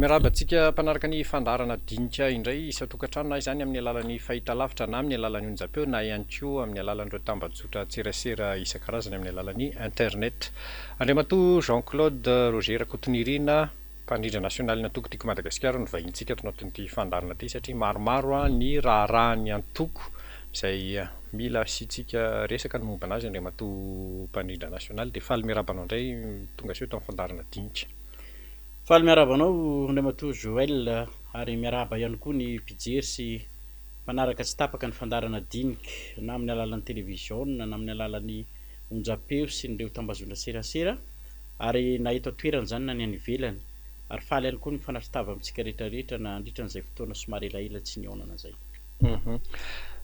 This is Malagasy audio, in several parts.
Miarahaba antsika mpanaraka ny fandaharana Dinika indray isan-tokantrano na izany amin'ny alalan'ny fahitalavitra na amin'ny alalan'ny onjam-peo na ihany koa amin'ny alalan'ireo tambajotran-tserasera isan-karazany amin'ny alalan'ny internet. Andriamatoa Jean Claude Roger Rakotonirina, mpandrindra nasionalin'ny antoko Tiako Madagasikara no vahintsika ato anatin'ity fandaharana ity satria maromaro ny raharahan'ny antoko izay mila asiantsika resaka ny momba anazy Andriamatoa mpandrindra nasionaly. Dia faly miarahaba anao indray tonga soa eto amin'ny fandaharana Dinika. Faly miarahaba anao Andriamatoa Joël ary miarahaba ihany koa ny mpijery sy mpanaraka tsy tapaka ny fandaharana Dinika na amin'ny alalan'ny televiziona na amin'ny alalan'ny onjam-peo sy ireo tambazotran-tserasera ary na eto an-toerana izany na ny any ivelany ary faly ihany koa ny mifanatri-tava amintsika rehetra rehetra nandritra an'izay fotoana somary elaela tsy nihaonana izay.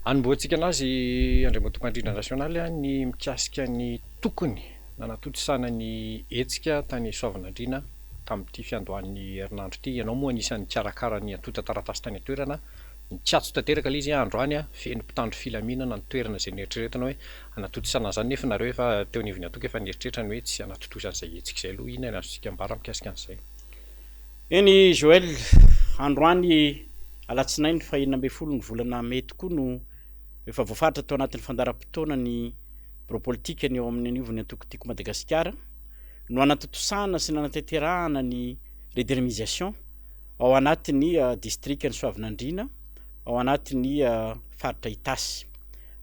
Anombohantsika anazy Andriamatoa Mpandrindra Nasionaly ny mikasika ny tokony nanatontosana ny hetsika tany Soavinandriana tamin'ity fiandohan'ny herinandro ity. Ianao moa anisan'ny nikarakara ny antontan-taratasy tany an-toerana. Nikatso tanteraka ilay izy androany, feno mpitandro filaminana ny toerana izay neritreretina hoe hanatontosana an'izany nefa nareo efa teo anivon'ny antoko efa nieritreritra ny hoe tsy hanatontosa an'izay hetsika izay aloha. Inona no azontsika ambara mikasika an'izay? Eny Joël, androany alatsinainy faha 16 ny volana mey tokoa no efa voafaritra tao anatin'ny fandaharam-potoana ny birao politika ny eo amin'ny anivon'ny antoko Tiako Madagasikara no hanatontosana sy nanatanterahana ny redynamisation ao anatin'ny distrikan'i Soavinandriana ao anatin'ny faritra Itasy.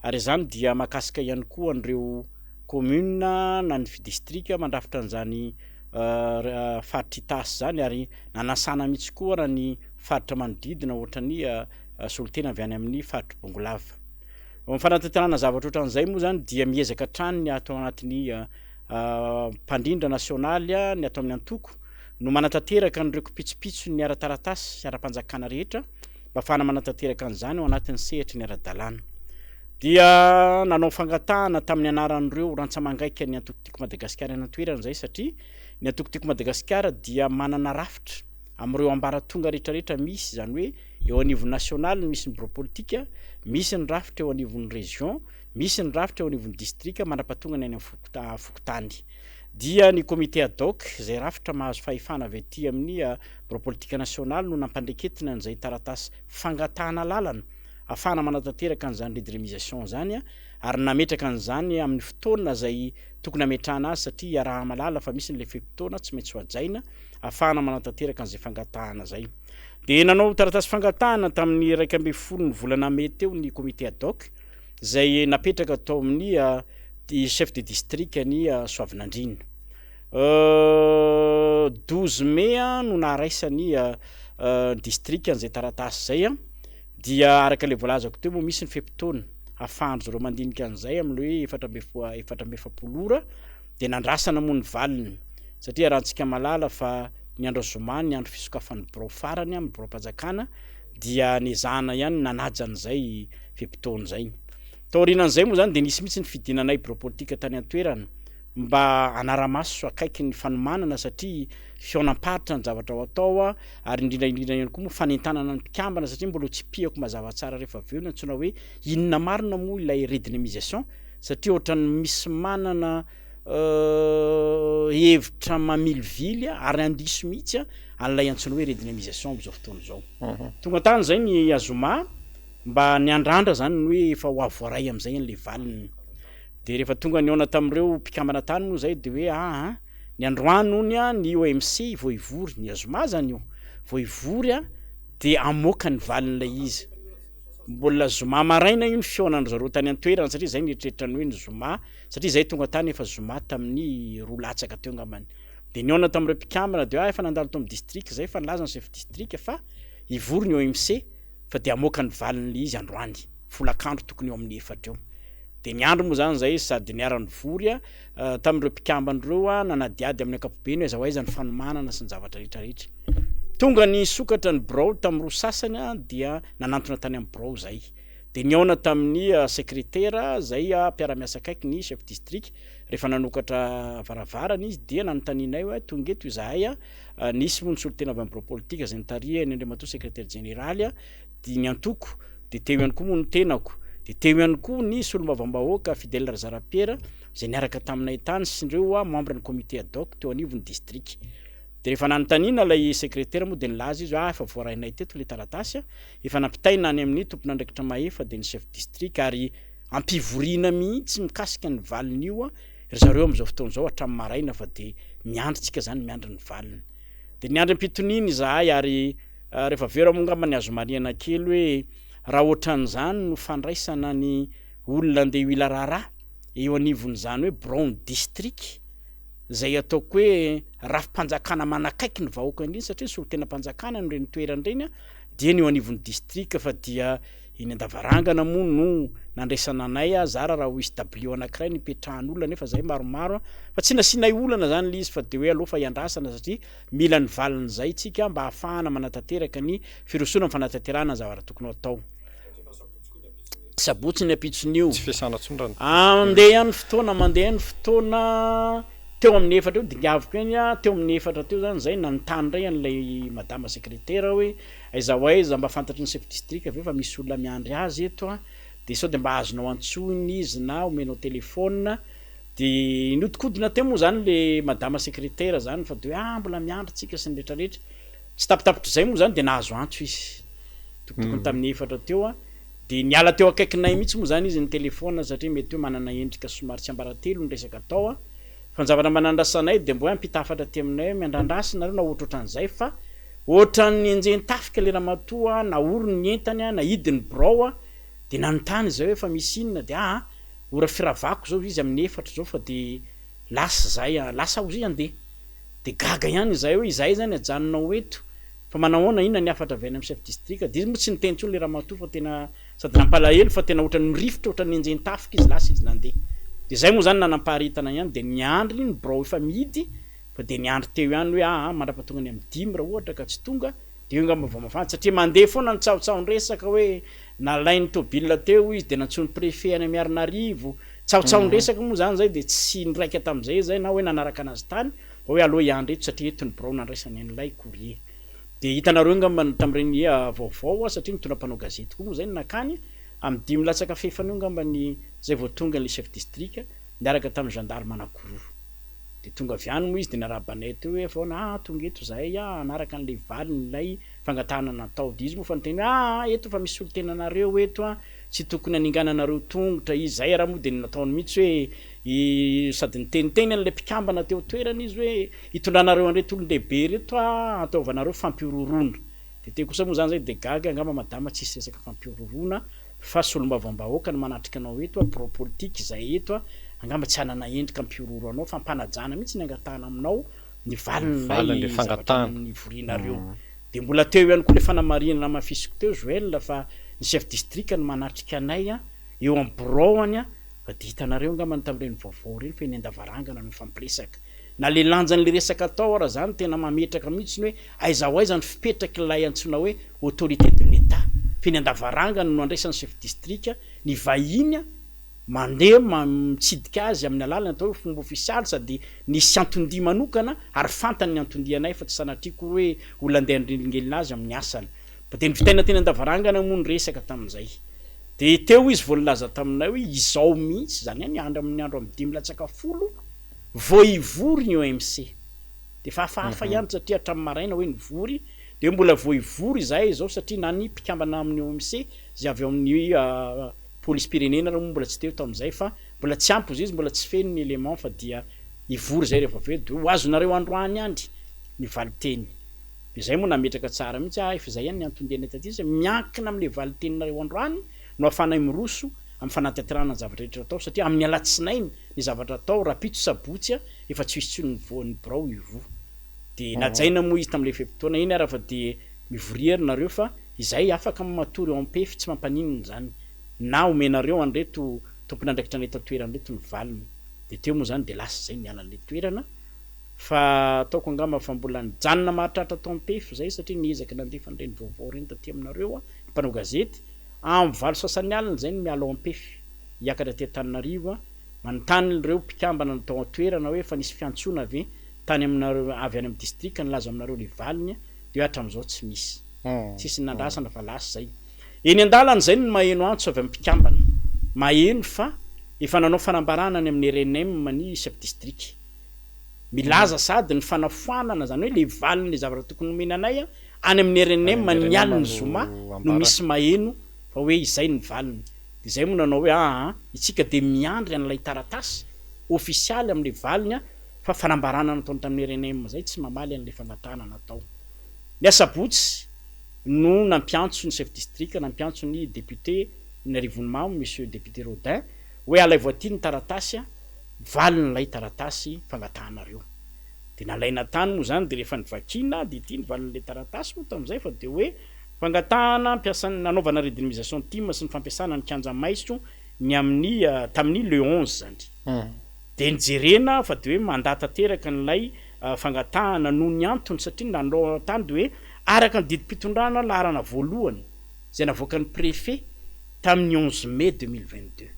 Ary izany dia mahakasika ihany koa an'ireo commune na ny distrika mandrafitra an'izany faritra Itasy izany ary nanasana mihitsy koa raha ny faritra manodidina ohatran'ny solontena avy any amin'ny faritr'i Bongolava. Amin'ny fanatanterahana zavatra ohatran'izay moa izany dia miezaka hatrany ny ato anatin'ny mpandrindra nasionaly ny ato amin'ny antoko no manatanteraka an'ireo kipitsopitsony ara-taratasy sy ara-panjakana rehetra mba ahafahana manatanteraka an'izany ao anatin'ny sehatry ny ara-dalàna. Dia nanao fangatahana tamin'ny anaran'ireo rantsa-mangaika ny antoko Tiako Madagasikara any an-toerana izay satria ny antoko Tiako Madagasikara dia manana rafitra amin'ireo ambaratonga rehetrarehetra misy izany hoe eo anivon'ny nasionaly no misy ny birao politika, misy ny rafitra eo anivon'ny région, Misy ny rafitra eo anivon'ny distrika mandra-pahatongany any amin'ny fokontany. Dia ny comité ad hoc, izay rafitra mahazo fahefana avy aty amin'ny birao politika nasionaly no nampandreketina an'izay taratasy fangatahana lalana ahafahana manatanteraka an'izany redremisation izany ary nametraka an'izany amin'ny fotoana izay tokony hametrahana azy satria iaraha-mahalala fa misy ny le fe-potoana tsy maintsy ho hajaina ahafahana manatanteraka an'izay fangatahana izay. Dia nanao taratasy fangatahana tamin'ny 11 ny volana mey teo ny comité ad hoc izay napetraka tao amin'ny chef de district ny Soavinandriana. 12 mai no naharaisan'ny district an'izay taratasy izay dia araka ilay voalazako teo moa misy ny fe-potoana ahafahan-dry zareo mandinika an'izay amin'ilay hoe 44 ora dia nandrasana moa ny valiny satria arahantsika mahalala fa ny andro zoma ny andro fisokafan'ny birao farany amin'ny biraom-panjakana dia nezahana ihany nanaja an'izay fe-potoana izay. Taorianan'izay moa izany dia nisy mihitsy ny fidinanay birao politika tany an-toerana mba hanara-maso akaiky ny fanomanana satria fihaonam-paritra ny zavatra ho atao ary indrindra indrindra ihany koa moa fanentanana ny mpikambana satria mbola ho tsipihako mazava tsara rehefa avy eo ny antsoina hoe inona marina moa ilay redynamisation satria ohatran'ny misy manana hevitra mamilivily ary handiso mihitsy an'ilay antsoina hoe redynamisation amin'izao fotoana izao. Tonga tany izay ny azoma mba niandrandra izany ny hoe efa ho avy voaray amin'izay an'ilay valiny. Dia rehefa tonga nihaona tamin'ireo mpikambana tany moa izay dia hoe aa ny androany hono ny OMC vao hivory, ny azoma izany io, vao hivory dia hamoaka ny valin'ilay izy. Mbola zoma maraina io ny fihaonan-dry zareo tany an-toerana satria izay nieritreritra ny hoe ny zoma satria izahay tonga tany efa zoma tamin'ny roa latsaka teo angambany. Dia nihaona tamin'ireo mpikambana dia hoe ah efa nandalo tao amin'ny distrika izay fa nilaza ny chef distrika fa hivory ny OMC fa dia hamoaka ny valin'ilay izy androany folakandro tokony eo amin'ny efatra eo. Dia niandry moa izany izahay sady niara-nivory tamin'ireo mpikambana ireo nanadihady amin'ny ankapobeny hoe aiza ho aiza ny fanomanana sy ny zavatra rehetra rehetra. Tonga nisokatra ny birao tamin'ny roa sasany dia nanantona tany amin'ny birao izahay. Dia nihaona tamin'ny sekretera izay mpiara-miasa akaiky ny chef district. Rehefa nanokatra varavarana izy dia nanontanianay hoe tonga eto izahay, nisy moa ny solontena avy amin'ny birao politika izay notarihan'ny Andriamatoa sekretera jeneraly dia ny antoko, dia teo ihany koa moa ny tenako, dia teo ihany koa ny solombavambahoaka Fidèle Razarapiera izay niaraka taminay tany sy ireo membre ny comité ad hoc teo anivon'ny distrika. Dia rehefa nanontaniana ilay sekretera moa dia nilaza izy hoe ah efa voarainay teto ilay taratasy a, efa nampitaina any amin'ny tompon'andraikitra mahefa dia ny chef district ary ampivoriana mihitsy mikasika ny valin'io ry zareo amin'izao fotoana izao hatramin'ny maraina fa dia miandry tsika izany miandry ny valiny. Dia niandry am-pitoniana izahay ary rehefa avy eo raha moa angamba ny azo marihana kely hoe raha ohatran'izany no fandraisana ny olona andeha ho ila raharaha eo anivon'izany hoe biraon'ny district izay ataoko hoe rafi-panjakana manakaiky ny vahoaka indrindra satria ny solontenam-panjakana no ireny toerana ireny dia ny eo anivon'ny district fa dia eny an-davarangana moa no nandraisana anay zara raha ho hisy dabilio anankiray nipetrahan'olona nefa zahay maromaro fa tsy nasianay olana zany le izy fa dia hoe aleo fa hiandrasana satria mila ny valin'izay tsika mba hahafahana manatanteraka ny firosoana amin'ny fanatanterahana ny zavatra tokony ho atao. Sabotsy ny ampitson'io. Tsy fiasana intsony raha ny. Andeha ihany ny fotoana, mandeha ny fotoana, teo amin'ny efatra eo dingaviko eny aho, teo amin'ny efatra teo zany zay nanontany indray an'ilay madama sekretera hoe aiza ho aiza mba fantatry ny chef district ve fa misy olona miandry azy eto an, de sao de mba azonao antsoina izy na omenao telephone, de niodikodina teo moa zany le madama sekretera zany fa de hoe ah mbola miandry tsika sy ny retraretra, tsy tapitapitr'izay moa zany de nahazo antso izy, tokotokony tamin'ny efatra teo an. Dia niala teo akaikinay mihitsy moa izany izy nitelefaona satria mety hoe manana endrika somary tsiambaratelo ny resaka atao a! Fa ny zavatra mba nandrasanay dia mba hoe hampita hafatra aty aminay hoe miandrandrasa nareo na ohatrohatran'izay fa ohatran'ny enjehin-tafika ilay ramatoa a, nahorony ny entany a, nahidy ny birao a, dia nanontany izay hoe fa misy inona dia aa ora firavako izao izy amin'ny efatra izao fa dia lasa izahay a, lasa hozy izy handeha. Dia gaga ihany izahay hoe izahay izany ajanonao eto Fa manahoana, inona ny hafatra avy any amin'ny chef district? Dia izy moa tsy niteny intsony ilay ramatoa fa tena sady nampalahelo fa tena ohatran'ny mirifotra ohatran'ny nenjehin-tafika izy lasa izy nandeha. Dia izay moa izany nanam-paharetana ihany dia niandry ny birao efa mihidy fa dia niandry teo ihany hoe aa mandra-pahatonga ny amin'ny dimy raha ohatra ka tsy tonga dia eo angamba vao mafantatra satria mandeha foana ny tsahotsahon-dresaka hoe nalain'ny tôbila teo izy dia nantsoin'ny préfet any Miarinarivo. Tsahotsahon-dresaka moa izany izay dia tsy niraika tamin'izay izahay na hoe nanaraka anazy tany Fa hoe aleo hiandry eto satria eto ny birao nandraisany an'ilay courrier. Dia hitanareo angamba ny tamin'ireny vaovao satria nitondra mpanao gazety koa moa izay no nakany, amin'ny dimy latsaka fahefany eo angamba ny izay vao tonga ilay chef district niaraka tamin'ny gendarme anankiroa. Dia tonga avy any moa izy dia niarahaba anay teo hoe foana ah tonga eto izahay ah hanaraka an'ilay valin'ilay fangatahana natao. Dia izy moa fa niteny hoe ah eto fa misy solontenanareo eto ah, tsy tokony haningananareo tongotra izy. Izay ary moa dia nataony mihitsy hoe I sady niteniteny an'ilay mpikambana teo an-toerana izy hoe, hitondranareo an'ireto olon-dehibe ireto aho hataovanareo fampihorohoroana. Dia teo kosa moa izany izay dia gaga angamba madama tsisy resaka fampihorohoroana fa solombavambahoaka no manatrika anao eto, birao politika izahay eto, angamba tsy hanana endrika hampihorohoro anao fa am-panajana mihitsy ny angatahana aminao ny valin'ilay zavatra nivorianareo. Dia mbola teo ihany koa ilay fanamarihana namafisiko teo Joël fa ny chef district no manatrika anay eo amin'ny biraony Fa dia hitanareo angamba ny tamin'ireny vaovao ireny fa eny an-davarangana no mifampiresaka. Na le lanjan'le resaka atao ara zany tena mametraka mihitsy ny hoe aiza ho aiza ny fipetrak'ilay antsoina hoe autorité de l'Etat. Fa eny an-davarangana no andraisan'ny chef district ny vahiny mandeha mitsidika azy amin'ny alalan'ny atao hoe fomba ofisialy sady nisy anton-dia manokana ary fantany ny anton-dianay fa tsy sanatria akory hoe olona andeha handrelingelina azy amin'ny asany. Fa dia novitaina teny an-davarangana moa ny resaka tamin'izay. Dia teo izy vao nilaza taminay hoe izao mihitsy, izany hoe ny andro amin'ny andro amin'ny dimy latsaka folo vao hivory ny OMC. Dia efa hafahafa ihany satria hatramin'ny maraina hoe nivory, dia hoe mbola vao hivory izahay izao satria na ny mpikambana amin'ny OMC izay avy ao amin'ny polisim-pirenena ary moa mbola tsy teo tamin'izay fa mbola tsy ampy hozy izy, mbola tsy feno ny élément fa dia hivory izay rehefa avy eo dia ho azonareo androany ihany ny valinteny. Dia izay moa nametraka tsara mihitsy aho, efa izay ihany ny anton-dianay taty, izay miankina amin'ilay valin-teninareo androany no ahafahanay miroso amin'ny fanatanterahana ny zavatra rehetra atao, satria amin'ny alatsinainy ny zavatra atao, rahampitso sabotsy efa tsy ho hisy intsony ny voa ny birao hivoha. Dia najaina moa izy tamin'ilay fe-potoana, eny ara fa dia mivoria ary nareo fa izay afaka matory ao am-pefy tsy mampaninona izany, na omenareo an'ireto tompon'andraikitra any eto an-toerana ireto ny valiny. Dia teo moa izany dia lasa izay niala an'ilay toerana. Fa ataoko angamba fa mbola nijanona mahatratra tao am-pefy izay satria niezaka nandefa an'ireny vaovao ireny taty aminareo aho, ny mpanao gazety. Amin'ny valo sasany alina izay no miala ao am-pefy hiakatra aty Antananarivo aho, manontany ireo mpikambana no tao an-toerana hoe efa nisy fiantsoana ve tany aminareo avy any amin'ny distrika nilaza aminareo ilay valiny dia hoe hatramin'izao tsy misy. Tsisy nandrasana fa lasa izay. Eny an-dalana izay no maheno antso avy amin'ny mpikambana, maheno fa efa nanao fanambarana any amin'ny rnm ny chef district. Milaza sahady ny fanafoanana, izany hoe le valin'le zavatra tokony nomena anay any amin'ny rnm ny alin'ny zoma no misy maheno fa hoe izay ny valiny. Dia izay moa nanao hoe aa isika dia miandry an'ilay taratasy ofisialy amin'ilay valiny fa fanambarana nataony tamin'ny rnm izay tsy mamaly an'ilay fangatahana natao. Ny asabotsy no nampiantso ny chef district, nampiantso ny député ny Arivonimamo monsieur député Rodin hoe alaivo aty ny taratasy valin'ilay taratasy fangatahanareo. Dia nalaina tany moa izany dia rehefa novakiana dia ity ny valin'ilay taratasy moa tamin'izay fa dia hoe fangatahana ampiasana nanaovana redynamisation tim sy ny fampiasana ny kianja maiso ny amin'ny tamin'ny le 11 izany. Dia nijerena fa dia hoe mandà tanteraka an'ilay fangatahana noho ny antony satria ny nanao tany dia hoe araka ny didim-pitondrana laharana voalohany izay navoakan'ny préfet tamin'ny 11 mai 2022.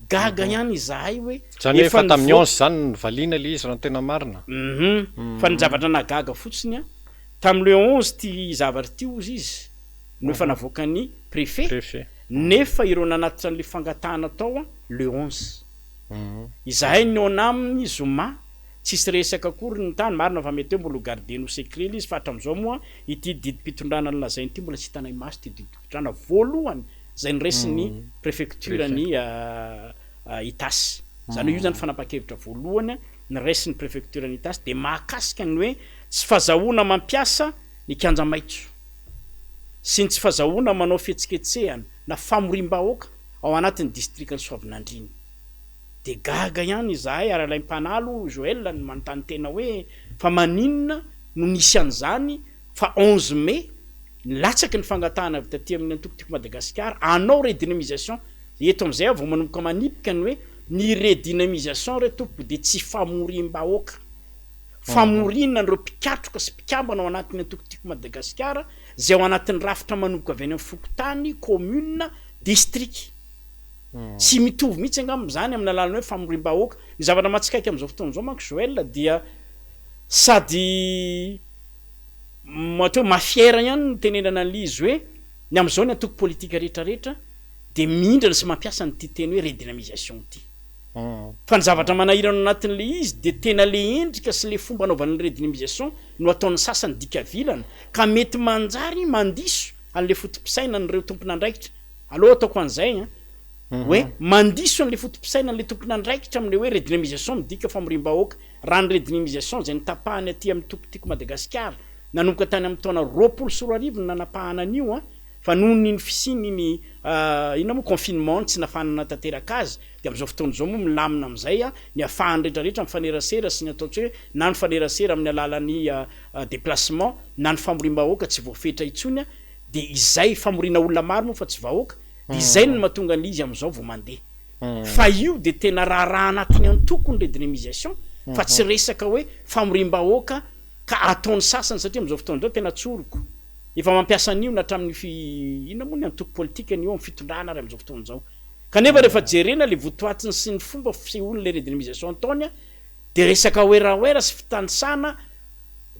Gaga ihany izahay hoe Izany hoe efa tamin'ny 11 izany no nivaliana ilay izy raha ny tena marina? Hum. Fa ny zavatra nahagaga fotsiny an, tamin'ny le 11 ity zavatra ity hozy izy no efa navoakan'ny préfet, nefa ireo nanatitra an'ilay fangatahana tao an, le 11. Izahay nihaona aminy zoma, tsisy resaka akory ny tany, marina fa mety hoe mbola ho garder-ny ho secret ilay izy fa hatramin'izao moa ity didim-pitondrana nolazainy ity mbola tsy hitanay maso ity didim-pitondrana voalohany izay noraisin'ny prefecture-n'i Itasy. Izany hoe io izany fanapahan-kevitra voalohany noraisin'ny prefecture-n'i Itasy dia mahakasika ny hoe tsy fazahoana mampiasa ny kianja maitso sy ny tsy fazahoana manao fihetsiketsehana na famoriam-bahoaka ao anatin'ny distrikan'i Soavinandriana. Dia gaga ihany izahay ary alaim-panahy aloha Joël ny manontany tena hoe fa maninona no nisy an'izany fa 11 mai nilatsaka ny fangatahana avy taty amin'ny antoko Tiako Madagasikara hanao redynamisation, eto amin'izay aho vao manomboka manipika ny hoe ny redynamisation re tompoko dia tsy famoriam-bahoaka, famoriana an'ireo mpikatroka sy mpikambana ao anatin'ny antoko Tiako Madagasikara izay ao anatin'ny rafitra manomboka avy any amin'ny fokontany, commune, district. Tsy mitovy mihitsy angamba izany amin'ny alalan'ny hoe famoriam-bahoaka. Ny zavatra mahatsikaiky amin'izao fotoana izao manko Joël dia sady Matoa hoe mafière ihany no itenenana an'ilay izy hoe ny amin'izao ny antoko politika rehetra rehetra dia mindrana sy mampiasa an'ity teny hoe redynamisation ity. Fa ny zavatra manahirana ao anatin'ilay izy dia tena ilay endrika sy ilay fomba anaovana ny redynamisation no ataon'ny sasany dika vilana ka mety manjary mandiso an'ilay foto-pisainan'ireo tompon'andraikitra. Aleo ataoko an'izay an! Hoe mandiso an'ilay foto-pisainan'ilay tompon'andraikitra amin'ilay hoe redynamisation midika famoriam-bahoaka. Raha ny redynamisation izay notapahany aty amin'ny toko Tiako Madagasikara nanomboka tany amin'ny taona 2020 no nanapahana an'io an, fa noho ny ny fisian'iny inona moa confinement tsy nahafahana nanatanteraka azy dia amin'izao fotoana izao moa milamina amin'izay an ny ahafahan'ny rehetra rehetra mifanerasera sy ny ataontsika hoe na mifanerasera amin'ny alalan'ny déplacement na ny famoriam-bahoaka tsy voafetra intsony an, dia izay famoriana olona maro moa fa tsy vahoaka dia izay no mahatonga an'ilay izy amin'izao vao mandeha. Fa io dia tena raharaha anatin'ny antoko ny redynamisation fa tsy resaka hoe famoriam-bahoaka ka ataon'ny sasany satria amin'izao fotoana izao tena tsoriko efa mampiasa an'io na hatramin'ny fi inona moa ny antoko politikany io amin'ny fitondrana ary amin'izao fotoana izao kanefa rehefa jerena ilay votoatiny sy ny fomba fisehoan'ilay redynamisation ataony dia resaka werawera sy fitanisana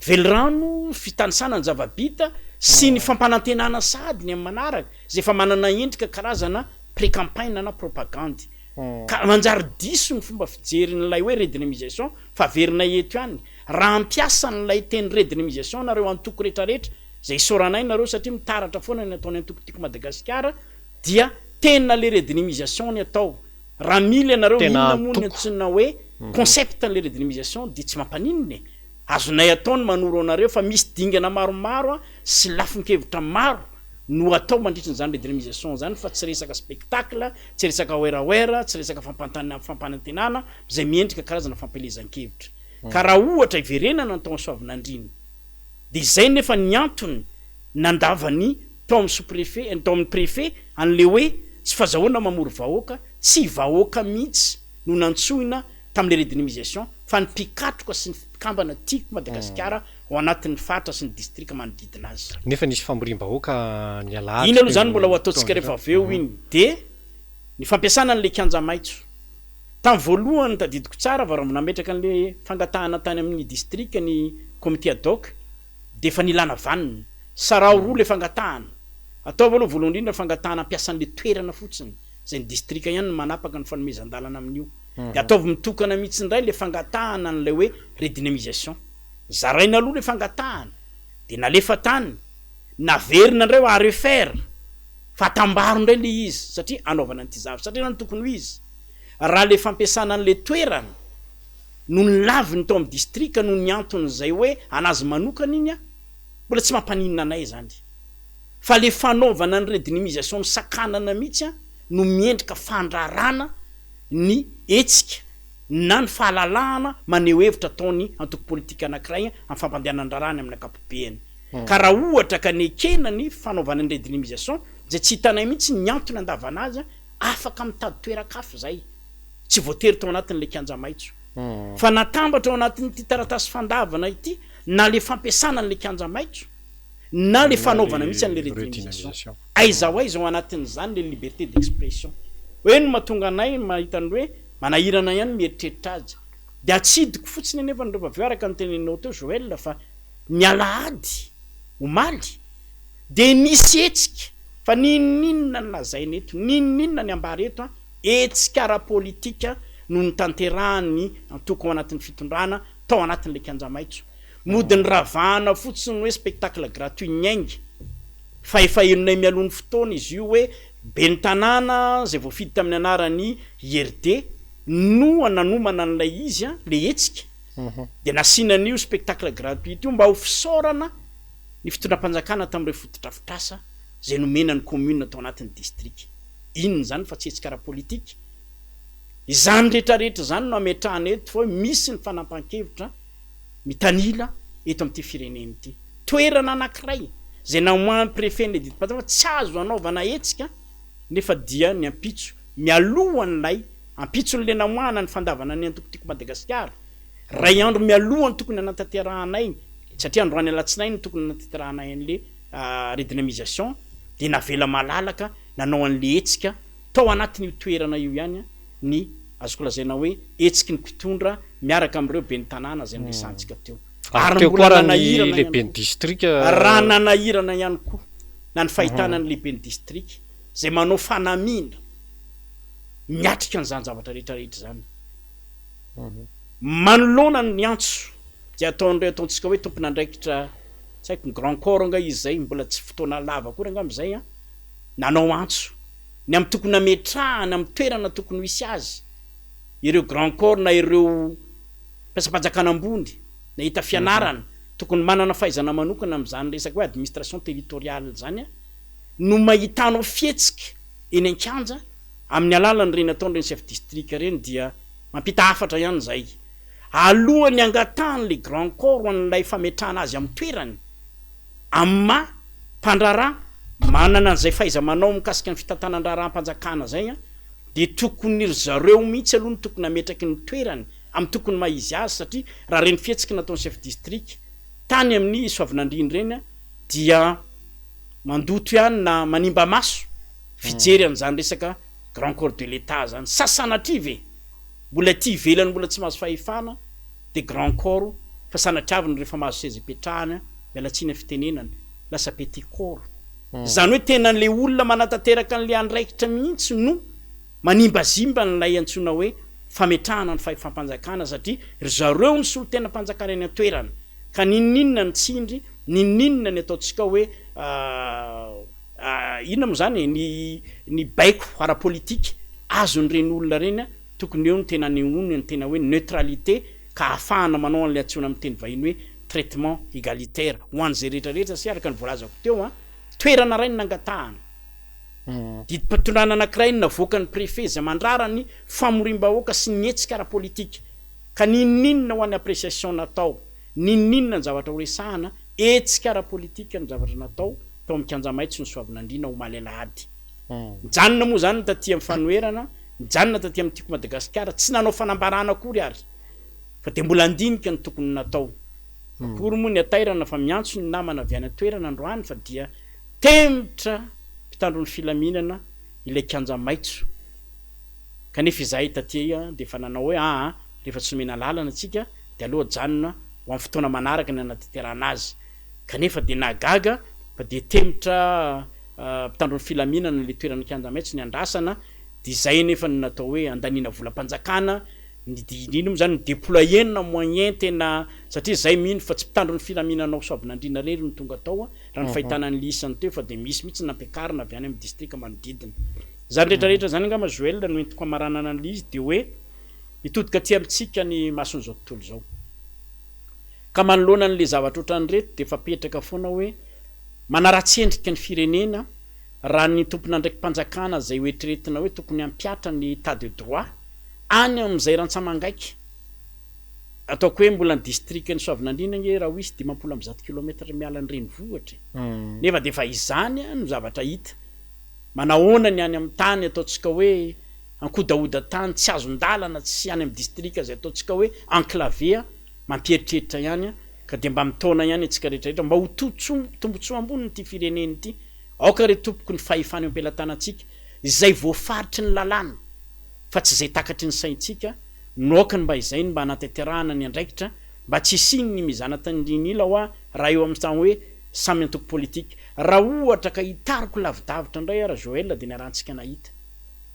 velirano, fitanisana ny zava-bita sy ny fampanantenana sahady ny amin'ny manaraka izay efa manana endrika karazana pré-campagne na propagandy. Ka manjary diso ny fomba fijerin'ilay hoe redynamisation fa averinay eto ihany. Raha hampiasa an'ilay teny redynamisation nareo antoko retraretra, izay isaoranay nareo satria mitaratra foana ny ataon'ny antoko Tiako Madagasikara dia tena le redynamisation ny atao. Raha mila ianareo Tena inona moa ny antoko. antsoina hoe concept an'ilay redynamisation dia tsy mampaninona e. Azonay atao ny manoro anareo fa misy dingana maromaro sy lafin-kevitra maro no atao mandritra an'izany redynamisation izany fa tsy resaka spectacle, tsy resaka werawera, tsy resaka fampanantenana izay miendrika karazana fampielezan-kevitra. Ka raha ohatra hiverenana ny tao amin'ny Soavinandriana dia izay nefa ny antony nandavan'ny tao amin'ny sous-préfet, tao amin'ny préfet an'ilay hoe tsy fazahoana mamory vahoaka, tsy vahoaka mihitsy no nantsoina tamin'ilay redynamisation fa ny mpikatroka sy ny mpikambana Tiako Madagasikara ao anatin'ny faritra sy ny distrika manodidina azy. Nefa nisy famoriam-bahoaka ny alahady Iny aloha izany teo mbola ho ataontsika rehefa avy eo iny. Dia ny fampiasana an'ilay kianja maitso. Tamin'ny voalohany tadidiko tsara fa raha vao nametraka an'ilay fangatahana tany amin'ny distrika ny comité ad hoc dia efa nilana vaniny. Saraho roa ilay fangatahana. Ataovy aloha voalohany indrindra ny fangatahana hampiasa an'ilay toerana fotsiny, izay ny distrika ihany no manapaka ny fanomezan-dalana amin'io. Dia ataovy mitokana mihitsy indray ilay fangatahana an'ilay hoe redynamisation. Zaraina aloha ilay fangatahana, dia nalefa tany, naverina indray hoe à refaire, fa atambaro indray ilay izy satria anaovana an'ity zavatra, satria izany tokony ho izy. Raha ilay fampiasana an'ilay toerana no nolaviny tao amin'ny distrika noho ny anton'izay hoe an'azy manokana iny an, mbola tsy mampaninona anay izany. Fa ilay fanaovana ny redynamisation nosakanana mihitsy an no miendrika fandrarana ny hetsika na ny fahalalahana maneho hevitra ataon'ny antoko politika anankiray amin'ny fampandehanan-draharahany amin'ny ankapobeny. Ka raha ohatra ka nekena ny fanaovana ny redynamisation, izay tsy hitanay mihitsy ny antony handavana azy, afaka mitady toeran-kafa izay, tsy voatery tao anatin'ilay kianja maitso. Fa natambatra ao anatin'ity taratasy fandavana ity na ilay fampiasana an'ilay kianja maitso na ilay fanaovana mihitsy an'ilay redynamisation. Aiza ho aiza ao anatin'izany ilay liberté d'expression? Hoe no mahatonga anay mahita ny hoe manahirana ihany ny mieritreritra azy. Dia atsidiko fotsiny anefa ny rehefa avy eo araka ny teneninao teo Joël fa ny alahady omaly dia nisy hetsika fa n'inon'inona ny lazaina eto, n'inon'inona ny ambara eto an, hetsika ara-politika no notanterahan'ny antoko ao anatin'ny fitondrana tao anatin'ilay kianja maitso. Mody niravahana fotsiny hoe spectacle gratuit niainga fa efa henonay mialoha ny fotoana izy io hoe ben'ny tanàna izay voafidy tamin'ny anaran'ny IRD no nanomana an'ilay izy an, ilay hetsika dia nasiana an'io spectacle gratuit io mba ho fisaorana ny fitondram-panjakana tamin'ireo fotodrafitrasa izay nomena ny commune tao anatin'ny distrika. Inona izany fa tsy hetsika ara-politika? Izany rehetra rehetra izany no ametrahana eto fa hoe misy ny fanapahan-kevitra mitanila eto amin'ity firenena ity. Toerana anankiray izay namoahan'ny préfet an'ilay didim-panjakana fa tsy azo anaovana hetsika nefa dia ny ampitso mialohan'ilay ampitson'ilay namoahana ny fandavana ny antoko Tiako Madagasikara, iray andro mialohan'ny tokony hanatanterahanay, satria androany alatsinainy no tokony hanatanterahanay an'ilay redynamisation, dia navela malalaka nanao an'ilay hetsika tao anatin'io toerana io ihany ny azoko lazaina hoe hetsiky ny mpitondra miaraka amin'ireo ben'ny tanàna izay noresahantsika teo. Ary teo koa raha ny lehiben'ny distrika. Raha nanahirana ihany koa na ny fahitana ny lehiben'ny distrika izay manao fanamiana miatrika an'izany zavatra rehetra rehetra izany. Manoloana ny antso izay ataon'ireo ataontsika hoe tompon'andraikitra tsy haiko ny grand corps angaha izy izay mbola tsy fotoana lava akory angamba izay an, nanao antso ny amin'ny tokony hametrahana amin'ny toerana tokony ho hisy azy ireo grand corps na ireo mpiasam-panjakana ambony nahita fianarana tokony manana fahaizana manokana amin'izany resaka hoe administration territoriale izany no mahitanao fihetsika eny an-kianja amin'ny alalan'ireny ataon'ireny chef district ireny dia mampita hafatra ihany izay alohan'ny hangatahan'ilay grand corps an'ilay fametrahana azy amin'ny toerany amin'ny maha mpandraharaha manana an'izay fahaiza-manao mikasika ny fitantanan-draharaham-panjakana izay dia tokony ry zareo mihitsy aloha no tokony hametraky ny toerany amin'ny tokony maha izy azy satria raha ireny fihetsiky nataon'ny chef district tany amin'ny Soavinandriana ireny dia mandoto ihany na manimba maso fijery an'izany resaka grand corps de l'Etat zany sa sanatria ve mbola aty ivelany mbola tsy mahazo fahefana dia grand corps fa sanatriaviny rehefa mahazo seza ipetrahana miala tsiny amin'ny fitenenana lasa petit corps izany hoe tena an'ilay olona manatanteraka an'ilay andraikitra mihitsy no manimbazimba an'ilay antsoina hoe fametrahana ny fahefam-panjakana satria ry zareo no solontenam-panjakana eny an-toerana ka n'inon'inona ny tsindry n'inon'inona ny ataontsika hoe inona moa izany e ny ny baiko ara-politika azon'ireny olona ireny tokony eo no tena anehoany ny tena hoe neutralité ka ahafahana manao an'ilay antsoina amin'ny teny vahiny hoe traitement égalitaire ho an'izay rehetra rehetra satria araka ny voalazako teo an, toerana iray no nangatahana, didim-pitondrana anankiray no navoakan'ny préfet izay mandrara ny famoriam-bahoaka sy ny hetsika ara-politika ka n'inon'inona ho an'ny appréciation natao, n'inon'inona ny zavatra horesahana, hetsika ara-politika no zavatra natao tao amin'ny kianja maitso ny Soavinandriana omaly alahady. Nijanona moa izany ny taty amin'ny fanoherana, nijanona taty amin'ny Tiako Madagasikara, tsy nanao fanambarana akory ary fa dia mbola handinika ny tokony natao. Akory moa ny hatairana fa miantso ny namana avy any an-toerana androany fa dia temitra mpitandro ny filaminana ilay kianja maitso kanefa izahay taty dia efa nanao hoe aa rehefa tsy nomena lalana isika dia aleo ajanona ho amin'ny fotoana manaraka ny hanatanterahana azy kanefa dia nahagaga fa dia temitra mpitandro ny filaminana ilay toerana kianja maitso niandrasana. Dia izay anefa no natao hoe andaniana volam-panjakana, ny di ino moa izany, ny deployer-na moyen tena, satria izay mino fa tsy mpitandro ny filaminana ao Soavinandriana irery no tonga tao, raha ny fahitana an'ilay isany teo fa dia misy mihitsy nampiakarina avy any amin'ny distrika manodidina. Izany rehetra rehetra izany angamba Joël no entiko hamaranana an'ilay izy dia hoe mitodika aty amintsika ny mason'izao tontolo izao. Ka manoloana an'ilay zavatra ohatran'ireto dia efa apetraka foana hoe manaratsy endrika ny firenena raha ny tompon'andraiki-panjakana izay hoeritreretina hoe tokony hampihatra ny état de droit any amin'izay rantsamangaika, ataoko hoe mbola ny distrikan'i Soavinandriana ange raha ho hisy 150 kilomètre miala ny renivohitra e! Nefa dia efa izany no zavatra hita. Manahoana ny any amin'ny tany ataontsika hoe ankodahoda tany tsy azon-dalana tsy any amin'ny distrika izay ataontsika hoe enclavé mampieritreritra ihany ka dia mba mitaona ihany antsika rehetra rehetra mba ho tombotsoa ambony ity firenena ity. Aoka re tompoko ny fahefana eo am-pelatanantsika izay voafaritry ny lalàna fa tsy izay takatry ny saintsika no aoka ny mba izay no mba hanatanterahana ny andraikitra mba tsy hisian'ny mizana tandrin'ila hoa raha eo amin'ny samy hoe samy antoko politika. Raha ohatra ka hitariko lavidavitra indray ara Joël dia niarahantsika nahita.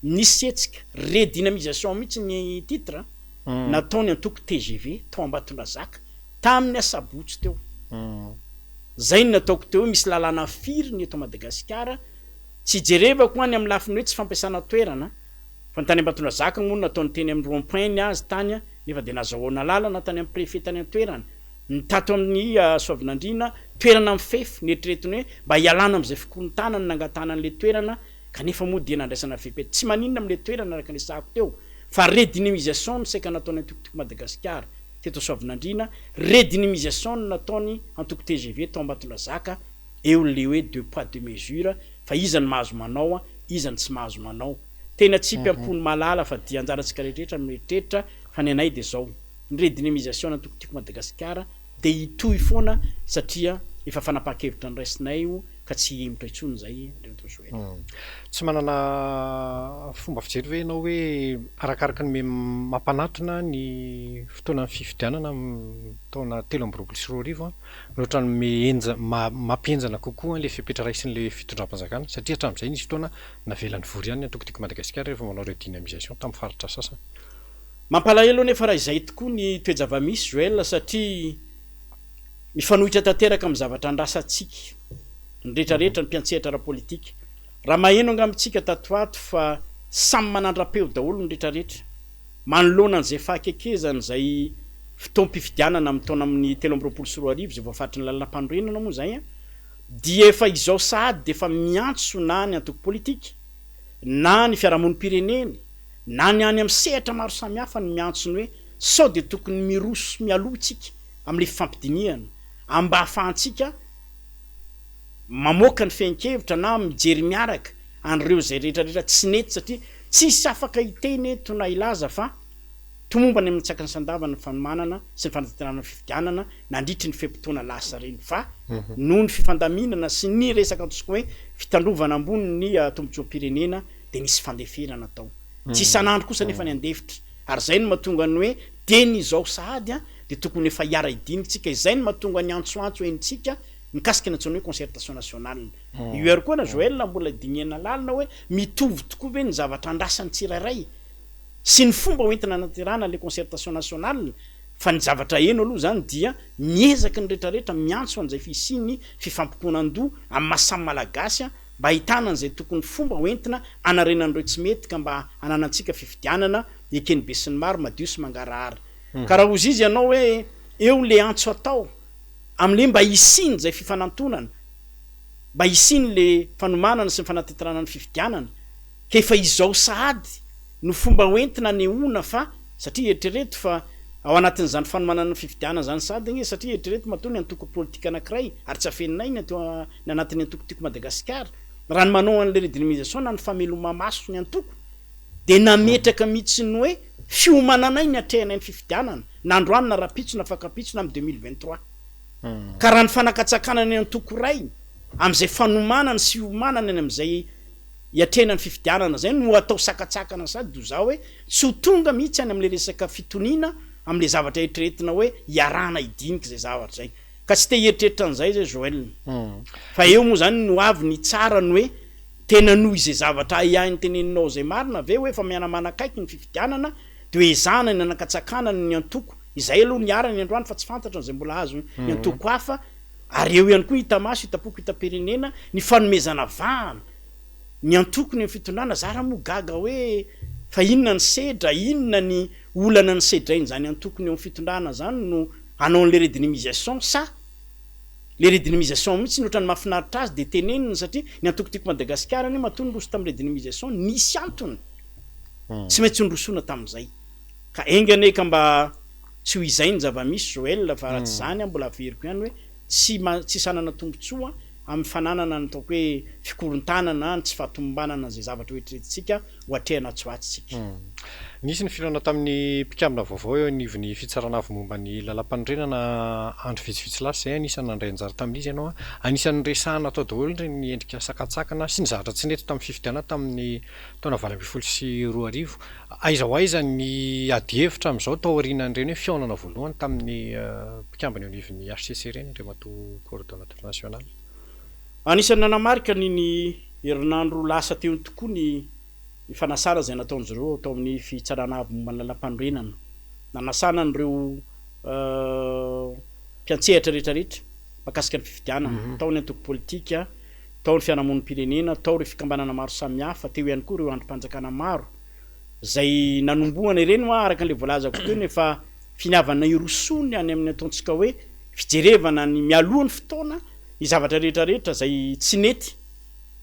Nisy hetsika, redynamisation mihitsy ny titre, nataon'ny antoko tgv tao Ambatondrazaka tamin'ny asabotsy teo. Zay no nataoko teo hoe misy lalàna firy ny eto Madagasikara, tsy ijerevako any amin'ny lafiny hoe tsy fampiasana toerana, fa ny tany Ambatondrazaka moa no nataony teny amin'ny rond point ny azy tany nefa dia nazahoana lalana tany amin'ny préfet tany an-toerana. Ny tato amin'ny Soavinandriana, toerana mifefy, neritreretiny hoe mba hialana amin'izay fikorontanana no nangatahana an'ilay toerana, kanefa moa dia nandraisana fepetra. Tsy maninona amin'ilay toerana araka ny resahako teo, fa redynamisation no saika nataon'ny antoko Tiako Madagasikara teto Soavinandriana, redynamisation no nataon'ny antoko tgv tao Ambatondrazaka, eo ilay hoe deux poids deux mesures, fa iza no mahazo manao, iza no tsy mahazo manao. Tena tsipy am-pony mahalala fa dia anjarantsika rehetrarehetra no mieritreritra fa ny anay dia izao. Ny redynamisation ny antoko Tiako Madagasikara dia hitohy foana satria efa fanapahan-kevitra noraisinay io ka tsy hihemotra intsony izay Andriamatoa Joël. Tsy manana fomba fijery ve ianao hoe arakaraka ny mampanatona ny fotoanan'ny fifidianana amin'ny taona 2023 no ohatran'ny mihenja mampihenjana kokoa ilay fepetra raisin'ilay fitondram-panjakana satria hatramin'izay nisy fotoana navela nivory ihany ny antoko Tiako Madagasikara rehefa manao redynamisation tamin'ny faritra sasany. Mampalahelo anefa raha izay tokoa ny toe-java-misy Joël satria mifanohitra tanteraka amin'ny zavatra andrasantsika ny rehetra rehetra ny mpiantsehatra ara-politika. Raha maheno angamba isika tato ho ato fa samy manandra-peo daholo ny rehetra rehetra manoloana an'izay fahakekezan'izay fotoam-pifidianana amin'ny taona amin'ny 2023 izay voafaritry ny lalàm-panorenana moa izay dia efa izao sahady dia efa miantso na ny antoko politika na ny fiarahamonim-pirenena na ny any amin'ny sehatra maro samihafa no miantso ny hoe sao dia tokony miroso mialoha isika amin'ilay fifampidinihana amin'ny mba hahafahantsika mamoaka ny fehin-kevitra na mijery miaraka an'ireo izay rehetra rehetra tsy nety satria tsisy afaka hiteny eto na hilaza fa tomombana amin'ny antsakany sy andavany ny fanomanana sy ny fanatanterahana ny fifidianana nandritry ny fe-potoana lasa ireny fa noho ny fifandaminana sy ny resaka antsoiko hoe fitandrovana ambony ny tombotsoam-pirenena dia nisy fandeferana tao. Tsy isan'andro kosa anefa ny handefitra. Ary izay no mahatonga ny hoe dieny izao sahady dia tokony efa hiara-hidinika isika. Izay no mahatonga ny antsoantso henontsika mikasika ny antsoina hoe concertation nationale. Io ihany koa na Joël mbola dinihana lalina hoe mitovy tokoa ve ny zavatra andrasan'ny tsirairay sy ny fomba hoentina hanatanterahana ilay concertation nationale fa ny zavatra heno aloha izany dia miezaka ny rehetrarehetra miantso an'izay fisian'ny fifampikonan-doha amin'ny maha samy Malagasy mba ahitana an'izay tokony fomba ho entina hanarenana ireo tsy mety ka mba hananantsika fifidianana eken'ny besinimaro, madio sy mangarahara. Ka raha hozizy ianao hoe eo le antso atao amle mba hisian'izay fifanantonana, mba hisian'le fanomanana sy ny fanatanterahana ny fifidianana, ka efa izao sahady no fomba ho entina anehoana fa satria eritrereto fa ao anatin'izany fanomanana ny fifidianana izany sahady anie satria eritrereto matoa ny antoko politika anankiray ary tsy afeninay ny ny anatin'ny antoko Tiako Madagasikara, raha ny manao an'ilay redynamisation na ny fameloma-maso ny antoko dia nametraka mihitsy ny hoe fiomananay ny hatrehanay ny fifidianana na androany na rahampitso na afakampitso na amin'ny 2023. Ka raha ny fanakatsakanana ny antoko iray amin'izay fanomanana sy fiomanana ny amin'izay hiatrehana ny fifidianana izay no atao sakatsakana sady do za hoe tsy ho tonga mihitsy any amin'ilay resaka fitoniana amin'ilay zavatra eritreretina hoe hiarahana hidinika izay zavatra izay. Ka tsy te hieritreritra an'izay zay Joël. Fa eo moa zany no avy ny tsara ny hoe. Tena noho izay zavatra ahiahy noteneninao izay marina ve hoe efa miana-manakaiky ny fifidianana dia ho ezahana ny hanakatsakanana ny antoko izay aloha niharany androany fa tsy fantatra izay mbola azony ny antoko hafa ary eo ihany koa hita maso hita poko hita-pirenena ny fanomezana vahana ny antoko ny amin'ny fitondrana za raha moa gaga hoe fa inona ny sedra inona ny olana nisedrain'izany antoko ny eo amin'ny fitondrana zany no hanao an'le redynamisation sa le redynamisation mihitsy ny ohatran'ny mahafinaritra azy de teneniny satria ny antoko Tiako Madagasikara anie matoa niroso tamin'ny redynamisation nisy antony tsy maintsy nirosona tamin'izay ka enga anie ka mba tsy ho izay ny zava-misy Joël fa raha tsy izany aho mbola averiko ihany hoe tsy tsy sanana tombotsoa amin'ny fananana ny ataoko hoe fikorontanana, ny tsy fahatomombanana izay zavatra ho eritreretintsika ho atrehana atsy ho atsy isika. Nisy ny fihaonana tamin'ny mpikambana vaovao eo anivon'ny Fitsarana Avo momba ny Lalàmpanorenana andro vitsivitsy lasa izay. Anisan'ny nandray anjara tamin'izy ianao. Anisan'ny niresahana tao daholo ireny endrika sakantsakana sy ny zavatra tsy nety tamin'ny fifidianana tamin'ny taona 2018. Aiza ho aiza ny adihevitra amin'izao taorianan'ireny hoe fihaonana voalohany tamin'ny mpikambana eo anivon'ny hcc ireny, Andriamatoa Coordonnateur National? Anisan'ny nanamarika ny ny herinandro lasa teo tokoa ny ny fanasana izay nataon'izy ireo tao amin'ny Fitsarana Avo momba ny Lalàmpanorenana. Nanasana an'ireo mpiantsehatra rehetrarehetra mahakasika ny fifidianana, tao ny antoko politika, tao ny fiarahamonim-pirenena, tao ireo fikambanana maro samihafa, teo ihany koa ireo andrim-panjakana maro izay nanombohana ireny hoa araka an'ilay voalazako teo ny efa finiavana hirosoany any amin'ny ataontsika hoe fijerevana ny mialoha ny fotoana ny zavatra rehetrarehetra izay tsy nety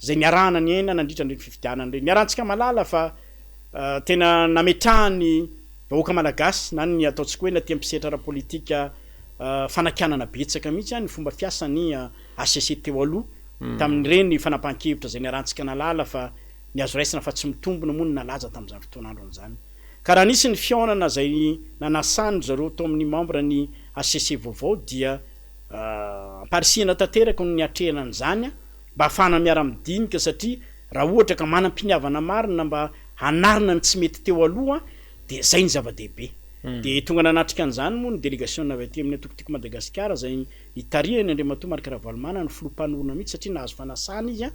izay niarahana niaina nandritra an'ireny fifidianana ireny. Niarahantsika mahalala fa tena nametrahan'ny vahoaka malagasy na ny ataontsika hoe ny aty am-pisehatra ara-politika fanakianana betsaka mihitsy ny fomba fiasan'ny hcc teo aloha tamin'ireny fanapahan-kevitra izay niarahantsika nahalala fa ny azo raisina fa tsy mitombina moa no nalaza tamin'izany fotoan'androny izany. Ka raha nisy ny fihaonana izay nanasan-dry zareo tao amin'ny membre ny hcc vaovao dia amparisihina tanteraka no niatrehana an'izany mba hahafahana miara-midinika satria raha ohatra ka manam-piniavana marina mba hanarina ny tsy mety teo aloha dia izay ny zava-dehibe. Dia tonga nanatrika an'izany moa ny delegasiona avy aty amin'ny antoko Tiako Madagasikara izay nitarihany Andriamatoa Marc Ravalomanana, filoha mpanorina mihitsy satria nahazo fanasana izy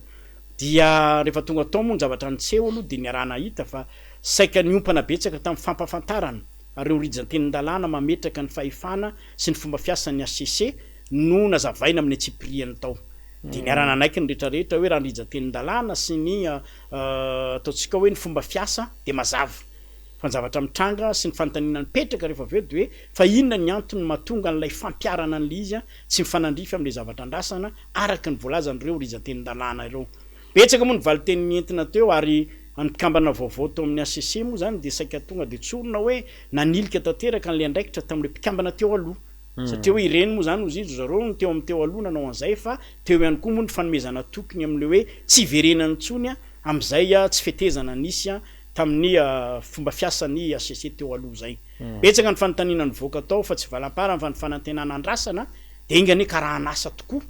dia rehefa tonga tao moa ny zavatra niseho aloha dia niaraha-nahita fa saika niompana betsaka tamin'ny fampahafantarana ireo rijan-tenin-dalàna mametraka ny fahefana sy ny fomba fiasan'ny hcc no nazavaina amin'ny antsipiriany tao. Dia niara-nanaiky ny rehetrarehetra hoe raha ny rijan-tenin-dalàna sy ny ataontsika hoe ny fomba fiasa dia mazava. Fa ny zavatra mitranga sy ny fanontaniana mipetraka rehefa avy eo dia hoe fa inona ny antony mahatonga an'ilay fampiharana an'ilay izy tsy mifanandrify amin'ilay zavatra andrasana araka ny voalazan'ireo rijan-tenin-dalàna ireo. Betsaka moa ny valinteny nentina teo ary ny mpikambana vaovao tao amin'ny hcc moa izany dia saika tonga dia tsorina hoe nanilika tanteraka an'ilay andraikitra tamin'ireo mpikambana teo aloha satria hoe ireny moa izany hozy izy zareo no teo amin'ny teo aloha nanao an'izay fa teo ihany koa moa ny fanomezana toky ny amin'ilay hoe tsy hiverenany intsony amin'izay tsy fetezana nisy tamin'ny fomba fiasan'ny hcc teo aloha izay. Betsaka ny fanontaniana nivoaka tao fa tsy valamparany fa ny fanantenana andrasana dia enga anie ka raha an'asa tokoa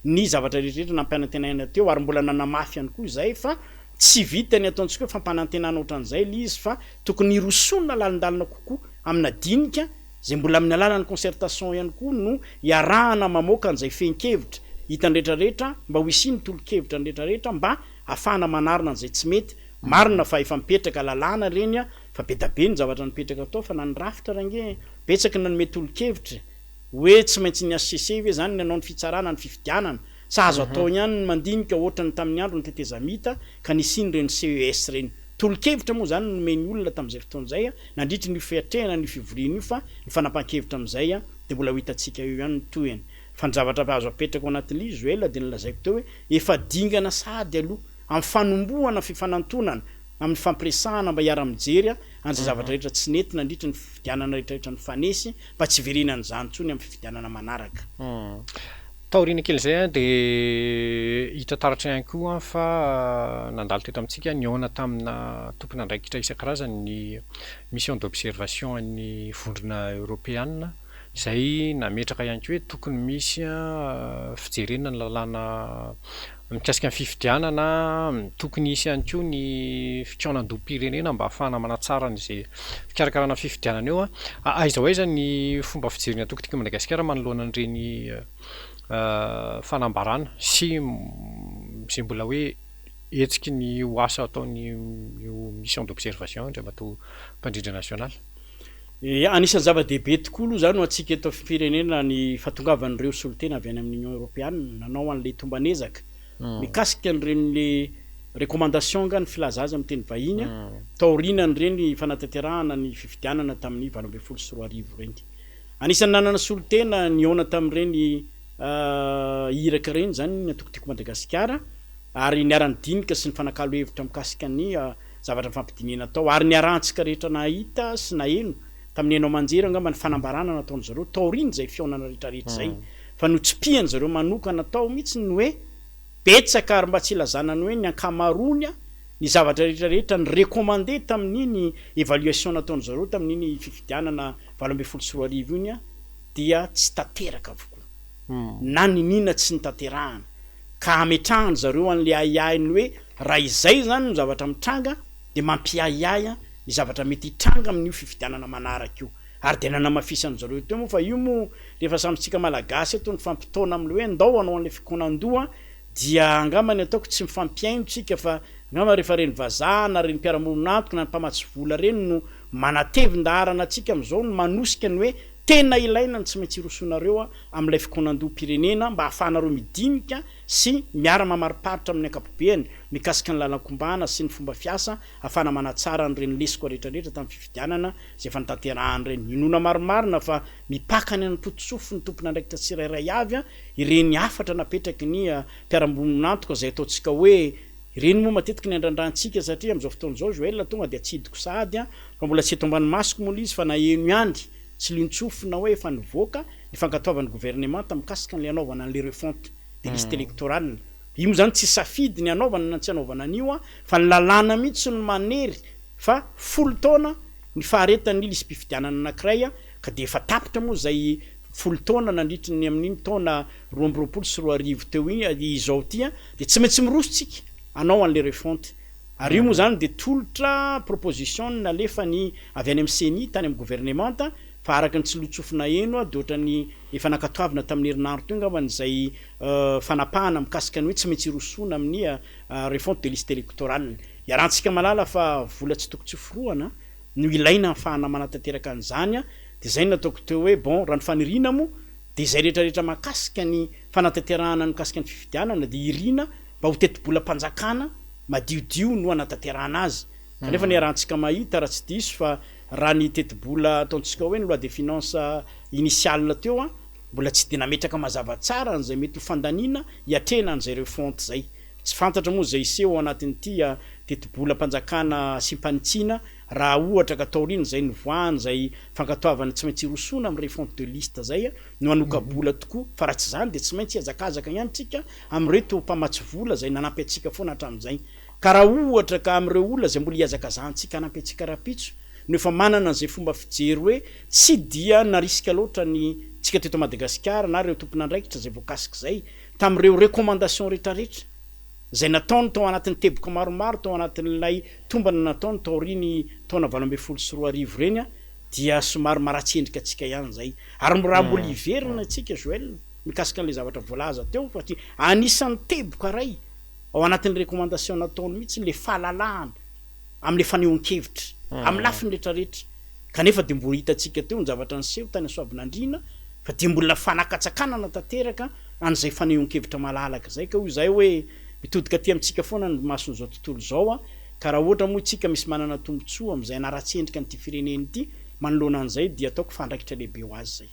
ny zavatra rehetra rehetra nampanantenaina teo ary mbola nanamafy ihany koa izay fa tsy vita ny ataontsika hoe fampanantenana ohatran'izay ilay izy fa tokony hirosoana lalindalina kokoa amina dinika izay mbola amin'ny alalan'ny concertation ihany koa no iarahana mamoaka an'izay fehin-kevitra hitan'ny rehetra rehetra mba ho hisian'ny tolo-kevitra ny rehetra rehetra mba hahafahana manarina an'izay tsy mety. Marina fa efa mipetraka lalàna ireny fa be da be ny zavatra nipetraka tao fa na ny rafitra ary ange betsaka ny nanome tolo-kevitra Hoe tsy maintsy ny hcc ve zany ny hanao ny fitsarana ny fifidianana sa azo atao ihany ny mandinika ohatran'ny tamin'ny andron'ny tetezamita ka nisian'ireny CES ireny. Tolo-kevitra moa izany no nomen'ny olona tamin'izay fotoana izay nandritry ny io fiatrehana an'io fivoriana io fa ny fanapahan-kevitra amin'izay dia mbola ho hitantsika eo ihany ny tohiny. Fa ny zavatra azo apetraka ao anatin'ilay izy Joel dia nolazaiko teo hoe efa dingana sahady aloha amin'ny fanombohana fifanantonana amin'ny fampiresahana mba hiara-mijery an'izay zavatra rehetra tsy nety nandritra ny fifidianana rehetrarehetra nifanesy mba tsy hiverenan'izany intsony amin'ny fifidianana manaraka. Taoriana kelin'izay dia hita taratra ihany koa fa nandalo teto amintsika nihaona tamina tompon'andraikitra isan-karazany ny mission d'observation an'ny vondrona eoropeana. izay nametraka ihany koa hoe tokony misy fijerena ny lalàna mikasika ny fifidianana, tokony hisy ihany koa ny fikaonandoham-pirenena mba hahafahana manatsara an'izay fikarakarana fifidianana eo. Aiza ho aiza ny fomba fijerin'ny antoko Tiako i Madagasikara manoloana an'ireny fanambarana sy izay mbola hoe. hetsiky ny ho asa ataon'ny io mission d'observation Andriamatoa Mpandrindra Nasionaly? Ia, anisan'ny zava-dehibe tokoa aloha izany ho antsika eto firenena ny fahatongavan'ireo solontena avy any amin'ny Union Europeana nanao an'ilay tomban'ezaka mikasika an'ireny recommandation angaha ny filaza azy amin'ny teny vahiny taorianan'ireny fanatanterahana ny fifidianana tamin'ny 2018 ireny. Anisan'ny nanana solontena nihaona tamin'ireny iraka ireny izany ny antoko Tiako Madagasikara ary niara-nidinika sy nifanakalo hevitra mikasika ny zavatra nifampidinihana tao ary niarahantsika rehetra nahita sy naheno tamin'ny haino aman-jery angamba ny fanambarana nataon-dry zareo taorian'izay fihaonana rehetrarehetra izay fa notsipihan-dry zareo manokana tao mihitsy ny hoe betsaka ary mba tsy ilazana ny hoe ny ankamaroany ny zavatra rehetrarehetra ni-recommander tamin'iny évaluation nataon-dry zareo tamin'iny fifidianana 2018 iny dia tsy tanteraka avokoa na niniana tsy notanterahana ka hametrahan-dry zareo an'ilay ahiahiny hoe raha izay izany no zavatra mitranga dia mampiahiahy ny zavatra mety hitranga amin'io fifidianana manaraka io. Ary dia nanamafisan-dry zareo teo moa fa io moa rehefa samy tsika Malagasy eto nifampitaona amin'ilay hoe ndao hanao an'ilay fikaonandoha dia angamba ny ataoko tsy mifampihaino tsika fa angamba rehefa ireny vazaha na ireny mpiara-monon'antoka na ny mpamatsy vola ireny no manatevin-daharana antsika amin'izao no manosika ny hoe Tena ilaina ny tsy maintsy hirosoanareo amin'ilay fikaonandoham-pirenena mba hahafahanareo midinika sy miara-mamariparitra amin'ny ankapobeany mikasika ny lalan-kombana sy ny fomba fiasa ahafahana manatsara an'ireny lesoka rehetrarehetra tamin'ny fifidianana izay efa notanterahana ireny. Inoana marimarina fa mipaka any am-pototsofin'ny tompon'andraikitra tsirairay avy ireny hafatra napetraky ny mpiara-miombon'antoka izay ataontsika hoe ireny moa matetika ny andrandrantsika satria amin'izao fotoana izao Joël tonga dia atsidiko sahady fa mbola tsy eto ambany masoko moa ilay izy fa naheno ihany tsilion-tsofina hoe efa nivoaka ny fankatoavan'ny governemanta mikasika an'ilay hanaovana an'ilay refonte des listes électorales. Io moa izany tsy safidy ny hanaovana na tsy hanaovana an'io fa ny lalàna mihitsy no manery fa folo taona ny faharetan'ny lisi-pifidianana anankiray ka dia efa tapitra moa izay folo taona nandritry ny amin'iny taona 2022 teo iny izao ity dia tsy maintsy miroso tsika hanao an'ilay refonte. Ary io moa izany dia tolotra, proposition, nalefany avy any amin'ny ceni tany amin'ny governemanta, fa araka ny tsilotsofina heno dia ohatran'ny efa nankatoavina tamin'ny herinandro teo angambany izay fanapahana mikasika ny hoe tsy maintsy hirosoana amin'ny refonte de liste électorale. Iarahantsika mahalala fa vola tsy toko tsy forohana no ilaina ahafahana manatanteraka an'izany, dia izay no nataoko teo hoe bon raha ny faniriana moa dia izay rehetrarehetra mahakasika ny fanatanterahana ny mikasika ny fifidianana dia irina mba ho tetibolam-panjakana madiodio no hanatanterahana azy. Kanefa ny iarahantsika mahita raha tsy diso fa raha ny tetibola ataontsika hoe ny loi de finances initiale teo mbola tsy dia nametraka mazava tsara an'izay mety ho fandaniana hiatrehina an'izay refonte izay. Tsy fantatra moa izay hiseho ao anatin'ity tetibolam-panjakana asiam-panitsiana raha ohatra ka taorian'izay nivoahan'izay fankatoavana tsy maintsy hirosoana amin'ny refonte de liste izay no hanoka-bola tokoa fa raha tsy izany dia tsy maintsy hihazakazaka ihany tsika amin'ireto mpamatsy vola izay nanampy antsika foana hatramin'izay. Ka raha ohatra ka amin'ireo olona izay mbola hihazakazahantsika hanampy antsika rahampitso no efa manana an'izay fomba fijery hoe tsy dia narisika loatra ny tsika teto Madagasikara na ireo tompon'andraikitra izay voakasik'izay tamin'ireo recommandations retraretra izay nataony tao anatin'ny teboka maromaro tao anatin'ilay tombana nataony taorian'ny taona 2018 ireny dia somary maharatsy endrika antsika ihany izay. Ary raha mbola hiverina isika Joël mikasika an'ilay zavatra voalaza teo fa ty anisan'ny teboka iray ao anatin'ny recommandation nataony mihitsy ilay fahalalahana amin'ilay fanehoan-kevitra amin'ny lafiny retraretra kanefa dia mbola hitantsika teo ny zavatra niseho tany Soavinandriana fa dia mbola fanakatsakanana tanteraka an'izay fanehoan-kevitra malalaka izay ka hoy izahay hoe mitodika aty amintsika foana ny mason'izao tontolo izao ka raha ohatra moa isika misy manana tombontsoa amin'izay hanaratsy endrika an'ity firenena ity manoloana an'izay dia ataoko fa andraikitra lehibe ho azy izay.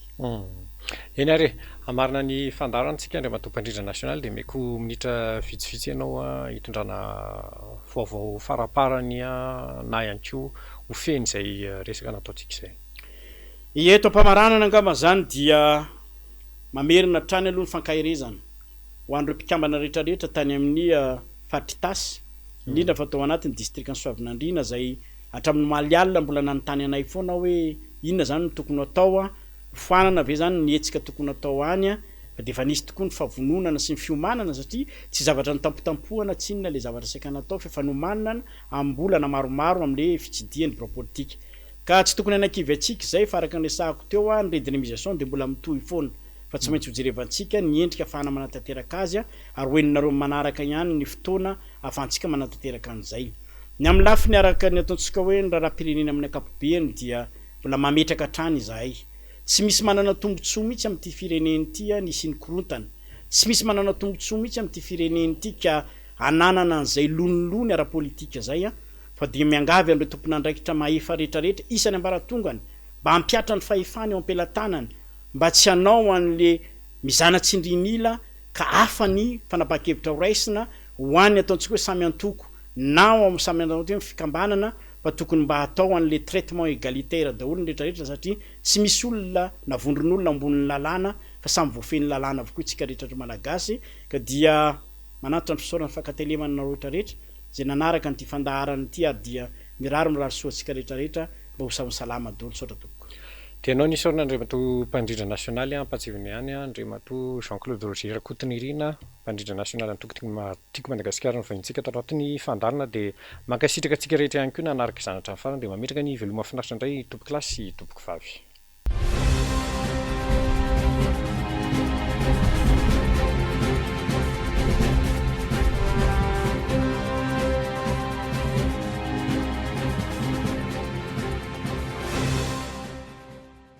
Eny ary e! Hamarina ny fandaharana tsika Andriamatoa Mpandrindra Nasionaly dia omeko minitra vitsivitsy ianao hitondrana vaovao faramparany na ihany koa ho feno izay resaka nataontsika izay. Eto am-pamaranana angamba izany dia mamerina hatrany aloha ny fankaherezana ho an'ireo mpikambana rehetrarehetra tany amin'ny faritra Itasy, indrindra fa tao anatin'ny distrikan'i Soavinandriana izay hatramin'ny omaly alina mbola nanontany anay foana hoe inona izany no tokony ho atao, hofoanana ve izany ny hetsika tokony hatao any fa dia efa nisy tokoa ny fahavononana sy ny fiomanana satria tsy zavatra nitampotampohana tsinona ilay zavatra saika natao fa efa nomanina am-bolana maromaro amin'ilay fitsidihan'ny birao politika. Ka tsy tokony hanakivy antsika izay fa araka ny resahako teo ny redynamisation dia mbola mitohy foana. fa tsy maintsy hojerevantsika ny endrika ahafahana manatanteraka azy ary ho henonareo manaraka ihany ny fotoana ahafahantsika manatanteraka an'izay. Ny amin'ny lafiny araka ny ataontsika hoe ny raharaham-pirenena amin'ny ankapobeany dia mbola mametraka hatrany izahay. Tsy misy manana tombotsoa mihitsy amin'ity firenena ity ny hisian'ny korontana. Tsy misy manana tombotsoa mihitsy amin'ity firenena ity ka hananana an'izay lonilony ara-politika izay fa dia miangavy an'ireo tompon'andraikitra mahefa rehetrarehetra isany ambaratongany mba hampihatra ny fahefany eo am-pelatanany mba tsy hanao an'le mizana tsindrin'ila ka hafa ny fanapahan-kevitra ho raisina ho an'ny ataontsika hoe samy antoko na ao amin'ny samy antoko hoe fikambanana fa tokony mba hatao an'le traitement égalitaire daholo ny rehetrarehetra satria tsy misy olona na vondron'olona ambonin'ny lalàna fa samy voafehin'ny lalàna avokoa isika rehetra malagasy ka dia manantitra ny fisaorana ny fankatelemana anareo rehetrarehetra izay nanaraka an'ity fandaharana ity ary dia mirary mirary soa antsika rehetrarehetra mba ho samy salama daholo saotra tompoko. Dia ianao nisaorana Andriamatoa Mpandrindra Nasionaly Ampahatsiahivinay ihany Andriamatoa Jean Claude Roger Rakotonirina Mpandrindra Nasionaly Antoko Tiako Madagasikara novahintsika tato anatin'ny fandaharana dia mankasitraka antsika rehetra ihany koa nanaraka izany hatramin'ny farany dia mametraka ny veloma finaritra indray Tompokolahy sy Tompokovavy.